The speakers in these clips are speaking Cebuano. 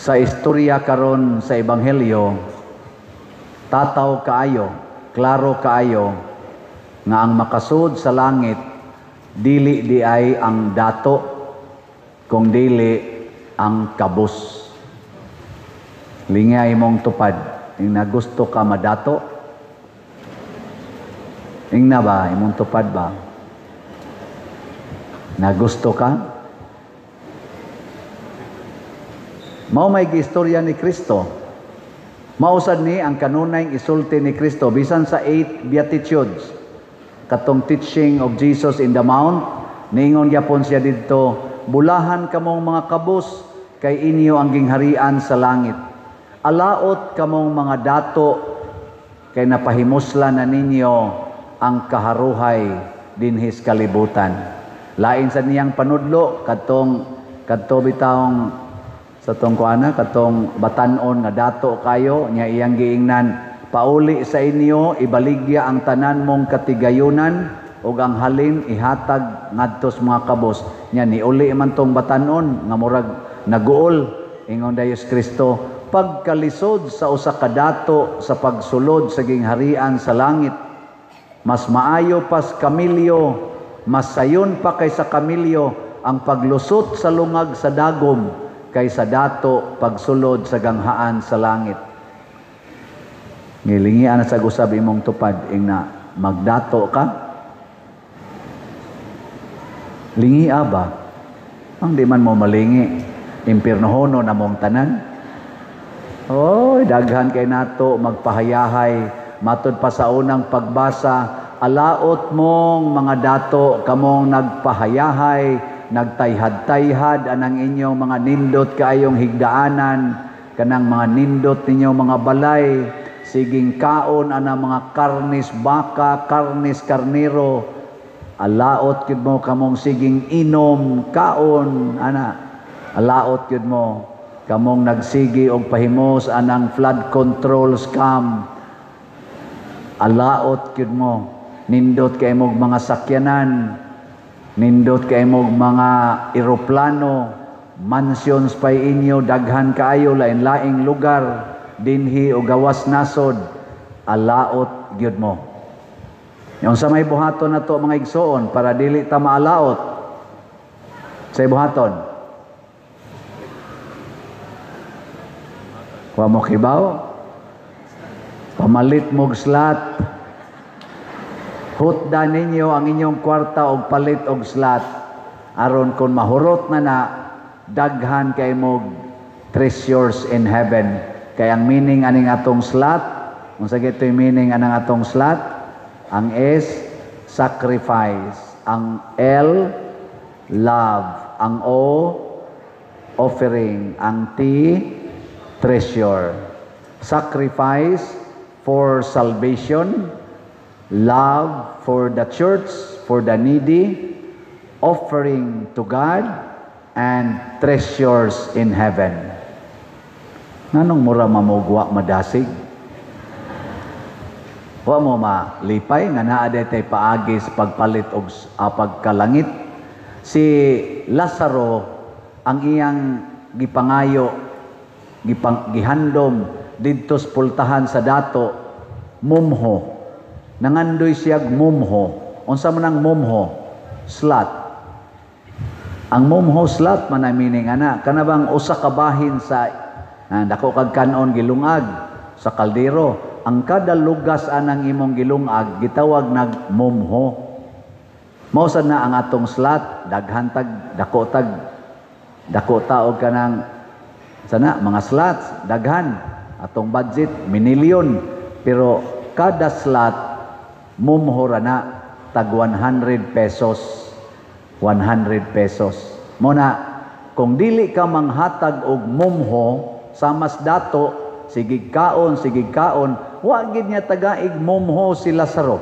Sa istorya karon sa Ebanghelyo, tataw kaayo, klaro kaayo nga ang makasud sa langit dili diay ang dato kung dili ang kabus. Lingay mong tupad, ing nagusto ka madato. Ingna ba, imong tupad ba? Nagusto ka? Mao may giistorya ni Kristo. Mausad ni ang kanunay isulti ni Kristo bisan sa eight Beatitudes. Katong teaching of Jesus in the Mount, niingon gyapon siya didto, "Bulahan kamong mga kabus kay inyo ang gingharian sa langit. Alaot kamong mga dato kay napahimuslan na ninyo ang kaharuhay dinhis kalibutan." Lain sa niyang panudlo kadtong kadto bitawng sa tong kuana, katong batan-on nga dato kayo nya, iyang giingnan, "Pauli sa inyo, ibaligya ang tanan mong katigayunan ug ang halin ihatag ngadto sa mga kabos." Nya niuli man tong batan-on nga murag naguol. Ingon dayon Kristo, "Pagkalisod sa usa ka dato sa pagsulod sa gingharian sa langit. Mas maayo pas kamilyo, mas sayon pa kaysa kamilyo ang paglusot sa lungag sa dagom kaysa dato pagsulod sa ganghaan sa langit." Ngilingian na sa gusab imong tupad, ingna magdato ka? Lingia ba? Ang di man mo malingi, impirnohono na mong tanan. Oy, daghan kay nato magpahayahay matud pa sa unang pagbasa, "Alaot mong mga dato, kamong nagpahayahay, nagtayhad-tayhad anang inyong mga nindot kaayong higdaanan, kanang mga nindot ninyong mga balay, siging kaon anang mga karnis baka, karnis karniro. Alaot gyud mo kamong siging inom, kaon ana. Alaot gyud mo kamong nagsigi og pahimos anang flood control scam. Alaot gyud mo, nindot kay mog mga sakyanan, nindot kay mog mga eroplano, mansions pay inyo, daghan kaayo, lain-laing lugar dinhi o gawas nasod. Alaot gyud mo." Yung sa may buhaton na to, mga igsoon, para dili ta maalaot sa buhaton? Wa mo kibaw? Pamalit mog slot. Hutda ninyo ang inyong kwarta og palit og slot aron kon mahurot na na, daghan kay mog treasures in heaven. Kay ang meaning aning atong slot, unsa gito'y meaning anang atong slot? Ang S, sacrifice. Ang L, love. Ang O, offering. Ang T, treasure. Sacrifice for salvation, love for the church, for the needy, offering to God, and treasures in heaven. Nganong mura mamugwa madasig? Wa mo malipay nga naa tay paagi sa pagpalit og pagkalangit? Si Lazaro, ang iyang gipangayo, gihandom didto sa pultahan sa dato, mumho. Nangandoy siyag mumho. Unsa man ang mumho? Slut. Ang mumho, slut man ang meaning ana. Kana bang usa ka bahin sa dako kag kanon gilungag sa kaldero. Ang kada lugas anang imong gilungag gitawag nag mumho. Mao sad na ang atong slut, daghan tag dako, tag dako ta og kanang sana mga slots, daghan atong budget, minilyon, pero kada slot mumho ra na, tag 100 pesos, 100 pesos. Mo na kung dili ka manghatag og mumho sa mas dato, sige kaon, sige kaon, wa gid niya tagaig mumho si Lazaro.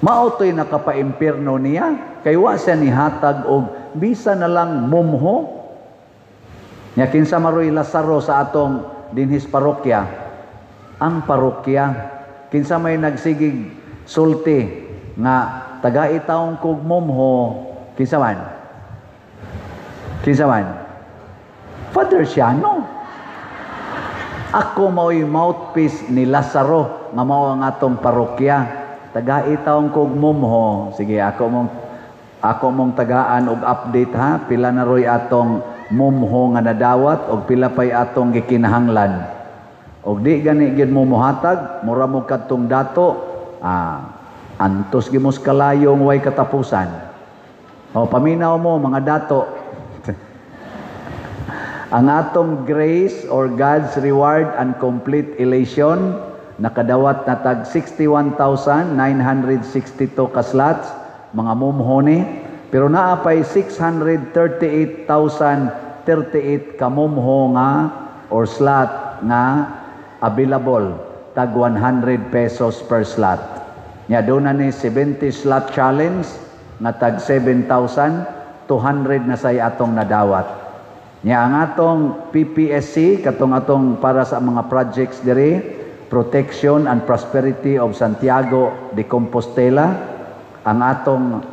Mao to'y nakapaimpirno niya kay wa siya nihatag og bisa na lang mumho. Nya kinsa maroy Lazaro sa atong dinhis parokya? Ang parokya. Kinsa may nagsigig sulti nga tagai taong kog mumho? Kinsa man? Kinsa man? Father Siano. Ako mao'y mouthpiece ni Lazaro nga mao ang atong parokya. Tagai taong kog mumho. Sige, ako mong tagaan og update ha. Pila na roy atong mumho nga nadawat og pila pay atong gikinahanglan. Og di gani gyud mo mohatag, mura mo kadtong dato, antos gyud mo sa kalayong way katapusan. O paminaw mo, mga dato. Ang atong grace or God's reward and complete elation, nakadawat na tag 61,962 ka slots, mga mumho ni, pero naa pay 638,038 ka mumho nga or slot nga available, tag ₱100 per slot. Nya doon na ni 70 slot challenge nga tag 7,200 na say atong nadawat. Nya ang atong PPSC, katong atong para sa mga projects diri, Protection and Prosperity of Santiago de Compostela, ang atong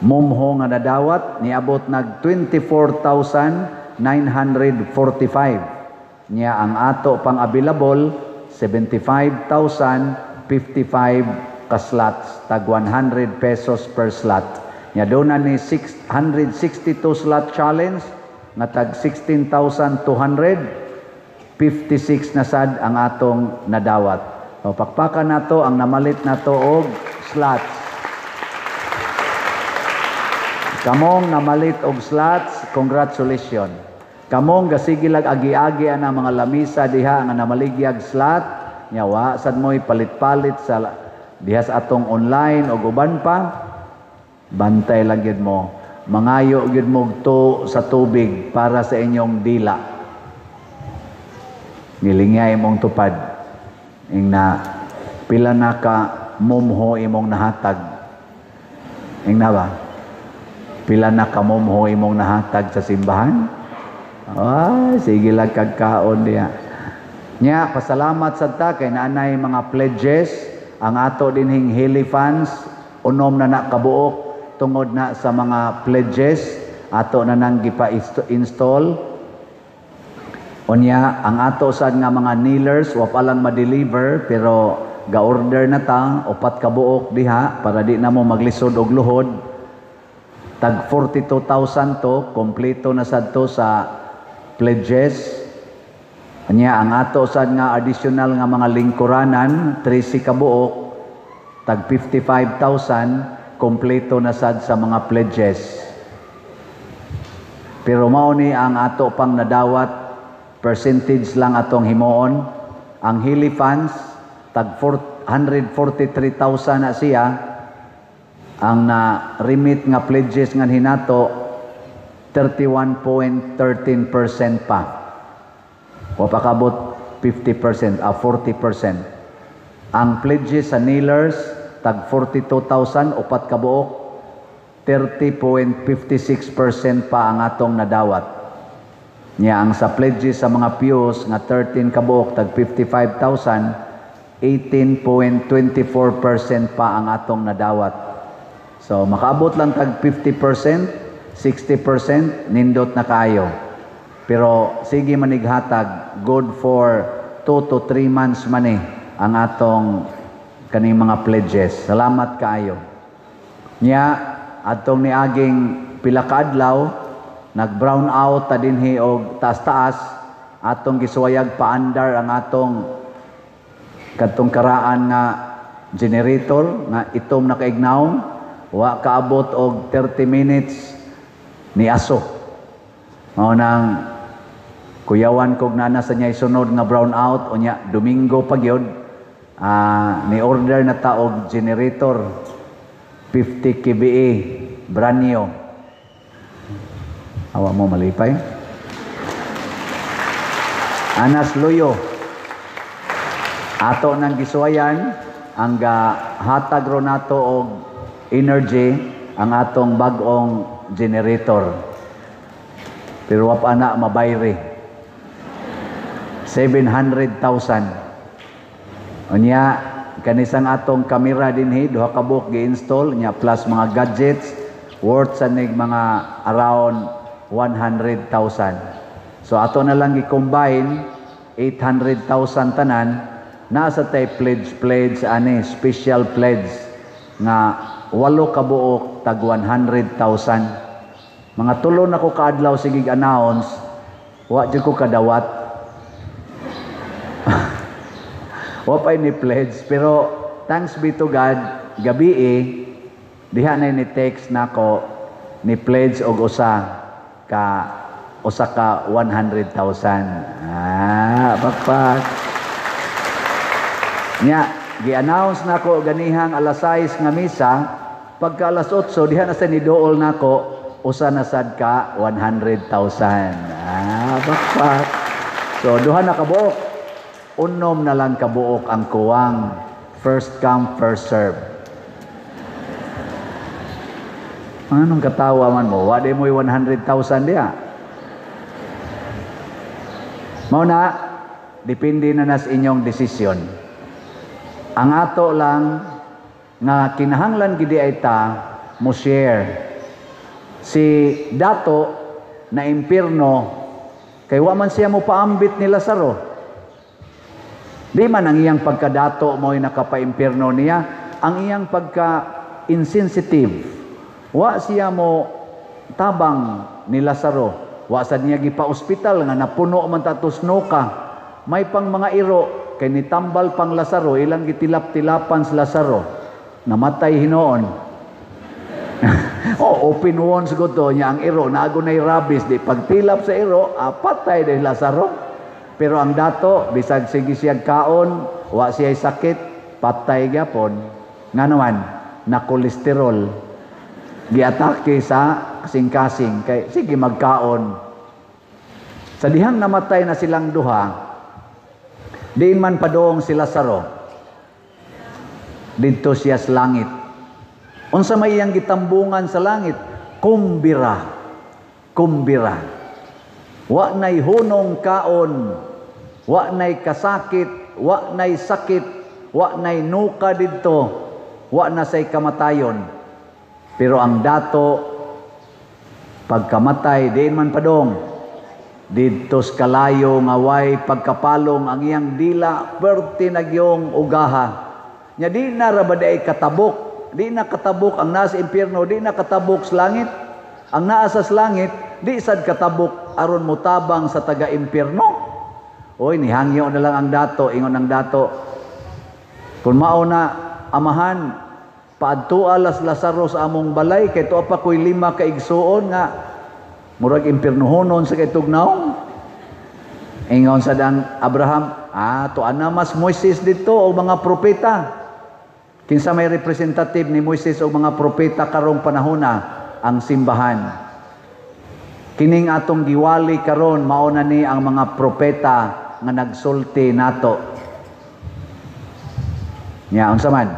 mumho nga nadawat niabot nag 24,945. Nya ang ato pang available, 75,055 ka slots, tag ₱100 per slot. Nya doon na ni 662 slot challenge nga tag 16,200, 56 na sad ang atong nadawat. O pakpakan nato ang namalit nato og slots. Kamong namalit og slots, congratulations. Kamong gasige lag agi-agi ang mga lamisa diha nga namaligyag slot, nya wa sad mo'y palit-palit sa diha sa atong online og uban pa, bantay lang gyud mo. Mangayo gyud mo to sa tubig para sa inyong dila. Nilingay imong tupad. Ing na pila na ka mumho imong nahatag. Ing na ba? Pila na ka mumho imong nahatag sa simbahan? Ay, sige lang kagkaon diha. Nya, pasalamat sad ta kay naanay mga pledges ang ato dinhing Heli funds, unom na na kabuok tungod na sa mga pledges ato na nang gipa-install. Unya ang ato sad nga mga kneelers wa pa lang ma-deliver, pero ga-order na ta upat ka buok diha para di na mo maglisod og luhod. Tag 42,000 to, kompleto na sad to sa pledges. Anya ang ato sad nga additional nga mga lingkuranan, 13 ka buok, tag 55,000, kompleto na sad sa mga pledges. Pero mao ni ang ato pang nadawat, percentage lang atong himuon. Ang Hili funds tag 443,000 na siya. Ang na remit nga pledges nga hinato, 31.13% pa. Wa pa kabot 50%, 40%. Ang pledges sa kneelers tag 42,000, upat ka buok, 30.56% pa ang atong nadawat. Nya ang sa pledges sa mga pews nga 13 ka buok, tag 55,000, 18.24% pa ang atong nadawat. So makaabot lang tag 50%, 60%, nindot na kayo. Pero sige manighatag, good for 2 to 3 months man eh ang atong kaning mga pledges. Salamat kaayo. Nya atong niaging pila ka adlaw, nag-brown out ta dinhi og taas-taas, atong gisuwayag paandar ang atong kadtong karaan nga generator nga itom na kaignawong, wa kaabot og 30 minutes ni aso. Mao nang kuyawan kog nana sa niya sunod nga brown out unya Domingo pa gyud, ni order na ta og generator 50 kVA brand new. Awa mo malipay. Anas Luyo. Ato nang gisuwayan ang hatag ro nato og energy ang atong bag-ong generator. Pero wa pa na mabayri. 700,000. Unya kanisang atong kamera dinhi duha ka buok gi-install nya plus mga gadgets worth sa nig mga around 100,000. So ato na lang gi-combine 800,000 tanan. Nasa tay pledge pledge ani, special pledge nga walo ka buok tag 100,000. Mga 3 na ko kaadlaw sige announce, wa jud ko kadawat. Wa pay ni pledge, pero thanks be to God, gabi diha na ni text nako ni pledge og usa ka 100,000. Ah, pakpak. Nya, gi-announce nako ganihang alas 6 nga misa, pagka alas 8 diha na sa nidool nako usa na sad ka 100,000. Ah, pakpak. So duha na kabuok. 6 na lang kabuok ang kuwang. First come, first serve. Anong katawa man mo? Wa di mo'y 100,000 diha. Mao na, depende na nas inyong desisyon. Ang ato lang nga kinahanglan gidi ay ta mo share. Si dato na impierno kay wa man siya mo paambit ni Lazaro. Di man ang iyang pagkadato mo'y nakapaimpierno niya, ang iyang pagka insensitive. Wa siya mo tabang ni Lazaro. Wa sad niya gipa-ospital nga napuno man tatos nuka. May pang mga iro kay nitambal pang Lazaro, ilang gitilap-tilapan sa Lazaro. Namatay hinoon. Oh, open wounds ko to niya ang iro, naago nay rabies, di pagtilap sa iro, patay dahil Lazaro. Pero ang dato, bisag sige siya kaon, wa siya sakit, patay gyapon. Nga naman, na kolesterol. Giatake sa kasing-kasing kay sige magkaon. Sa dihang namatay na silang duha, diin man padong si Lazaro, didto siya sa langit. Unsa may iyang gitambungan sa langit? Kumbira. Kumbira. Wa nay hunong kaon, wa nay kasakit, wa nay sakit, wa nay nuka didto, wa na say kamatayon. Pero ang dato, pagkamatay, diin man padong, didto sa kalayo nga way pagkapalong ang iyang dila, perti nagyong ugaha. Nya di na ra ba di ay katabok, di na katabok ang nasa impyerno, di na katabok sa langit. Ang naa sa langit, di sad katabok aron motabang sa taga-impyerno. Oy, nihangyo na lang ang dato, ingon ang dato. Kung mao na, amahan, paadtua las Lazaro sa among balay, kay tuwa pa ko'y 5 ka igsuon nga murag impyernohonon sa kay tugnaw. Ingon sa dang Abraham, tuwa na mas Moises dito o mga propeta. Kinsa may representative ni Moises o mga propeta karong panahona? Ang simbahan. Kining atong giwali karon mao na ni ang mga propeta nga nagsulti nato. Nya unsa man?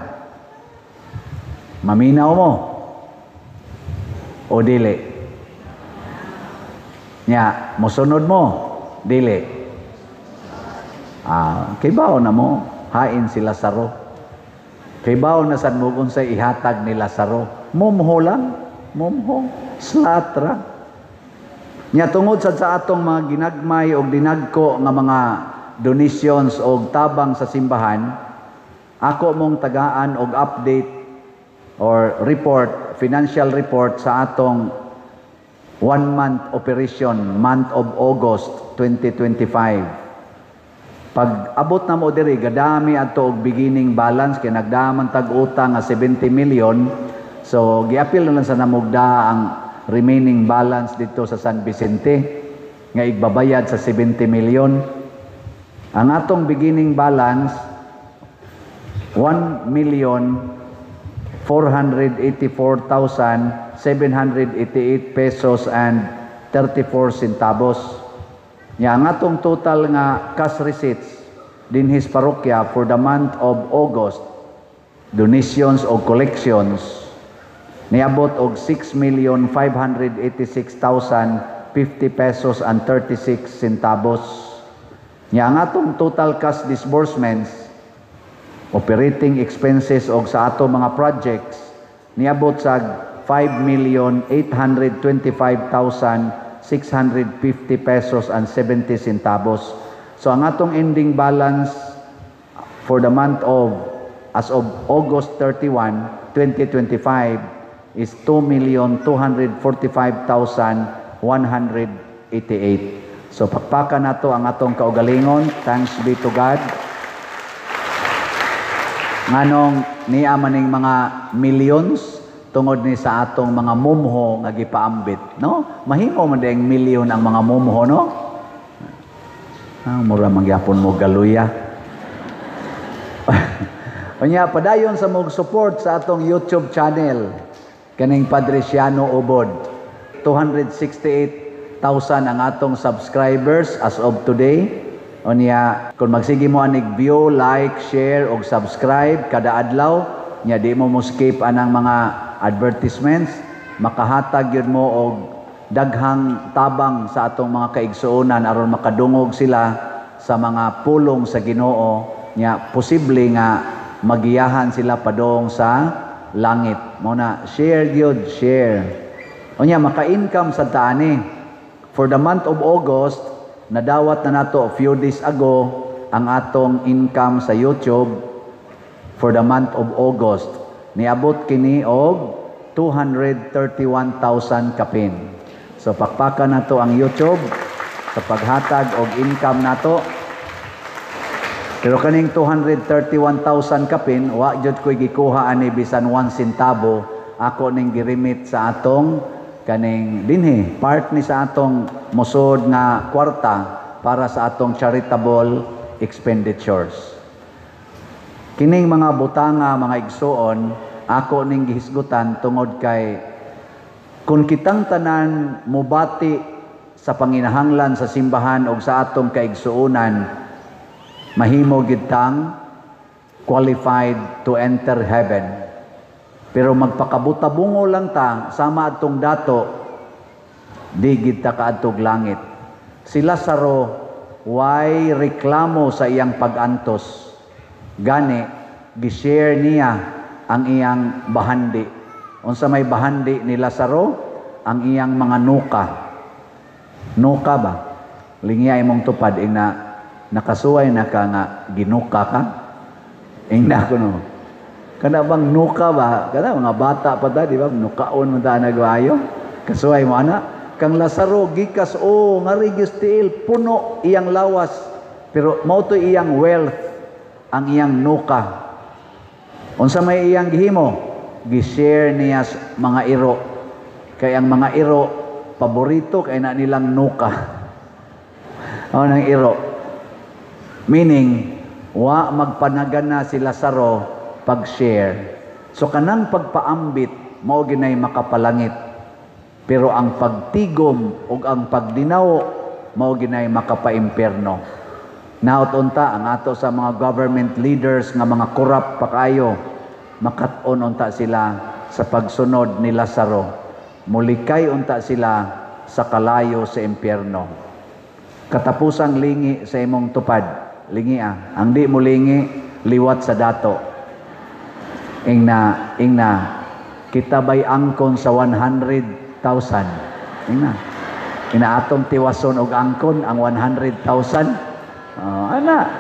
Maminaw mo o dili? Nya mosunod mo dili? Kay bao na mo hain si Lazaro. Kay bao na sad mo kung say ihatag ni Lazaro. Mumho lang, mumho, slatra. Nya tungod sad sa atong mga ginagmay og dinagko nga mga donations og tabang sa simbahan, ako mong tagaan og update or report, financial report sa atong 1 month operation, month of August 2025. Pag abot na mo diri, gadami adto og beginning balance kay nagdaman tag utang nga 70 million. So giapil na lang sa namugda ang remaining balance dito sa San Vicente nga igbabayad sa 70 million. Ang atong beginning balance 1,484,788 pesos and 34 centavos. Nya ang atong total nga cash receipts dinhis parokya for the month of August, donations o collections, niabot og 6,586,050 pesos and 36 centavos. Nya ang atong total cash disbursements, operating expenses og sa ato mga projects, niabot sa 5,825,000 650 pesos and 70 centavos. So ang atong ending balance for the month of as of August 31, 2025 is 2,245,188. So pakpakan nato ang atong kaugalingon. Thanks be to God. Nganong niya maning mga millions? Tungod ni sa atong mga mumho nga gipaambit, no? Mahimo man ding milyon ang mga mumho, no? Ah, mura man gyapon mo galuya. Unya, padayon sa mog support sa atong YouTube channel kaning Padre Siano Ubod. 268,000 ang atong subscribers as of today. Unya, kung magsige mo anig view, like, share og subscribe kada adlaw, nya di mo mo skip anang mga advertisements, makahatag gyud mo og daghang tabang sa atong mga kaigsuonan aron makadungog sila sa mga pulong sa Ginoo, nya posible nga magiyahan sila padong sa langit. Mo na share gyud, share. Unya, maka-income sa taani. For the month of August, nadawat na nato a few days ago ang atong income sa YouTube for the month of August. Niabot kini og 231,000 kapin. So pakpakan nato ang YouTube sa paghatag og income nato. Pero kaning 231,000 kapin, wa jud ko'y gikuha ani bisan 1 centavo. Ako ning giremit sa atong kaning dinhi, part ni sa atong musod nga kwarta para sa atong charitable expenditures. Kining mga butanga, mga igsuon, ako ning gihisgutan tungod kay kung kitang tanan mubati sa panginahanglan sa simbahan o sa atong kaigsuonan, mahimo gid tang qualified to enter heaven. Pero magpakabutabungo lang ta sama atong dato, di gid ta kaadtog langit. Si Lazaro way reklamo sa iyang pag-antos. Gani gi-share niya ang iyang bahandi. Unsa may bahandi ni Lazaro? Ang iyang mga nuka. Nuka ba? Lingya imong tupad, ingna nakasuway na ka nga ginuka ka? Ingna ko, no. Kana bang nuka ba? Kana mga bata pa ta, di ba? Nukaon man ta nagwayo. Kasuway mo ana. Kang Lazaro gikas o nga tiil, puno iyang lawas. Pero mao to iyang wealth, ang iyang nuka. Unsa may iyang gihimo? Gi-share niya sa mga iro. Kay ang mga iro paborito kay na nilang nuka. Ano nang iro? Meaning, wa magpanagan na si Lazaro pag-share. So kanang pagpaambit mao ginay makapalangit. Pero ang pagtigom ug ang pagdinaw mao ginay makapaimpierno. Naot unta ang ato sa mga government leaders nga mga corrupt pa kayo, makat-on unta sila sa pagsunod ni Lazaro. Mulikay unta sila sa kalayo sa impyerno. Katapusang lingi sa imong tupad. Lingi ah. Ang di mo lingi, liwat sa dato. Ingna, ingna, kita bay angkon sa 100,000? Ingna. Ina atong tiwason og angkon ang 100,000. Oh, ana.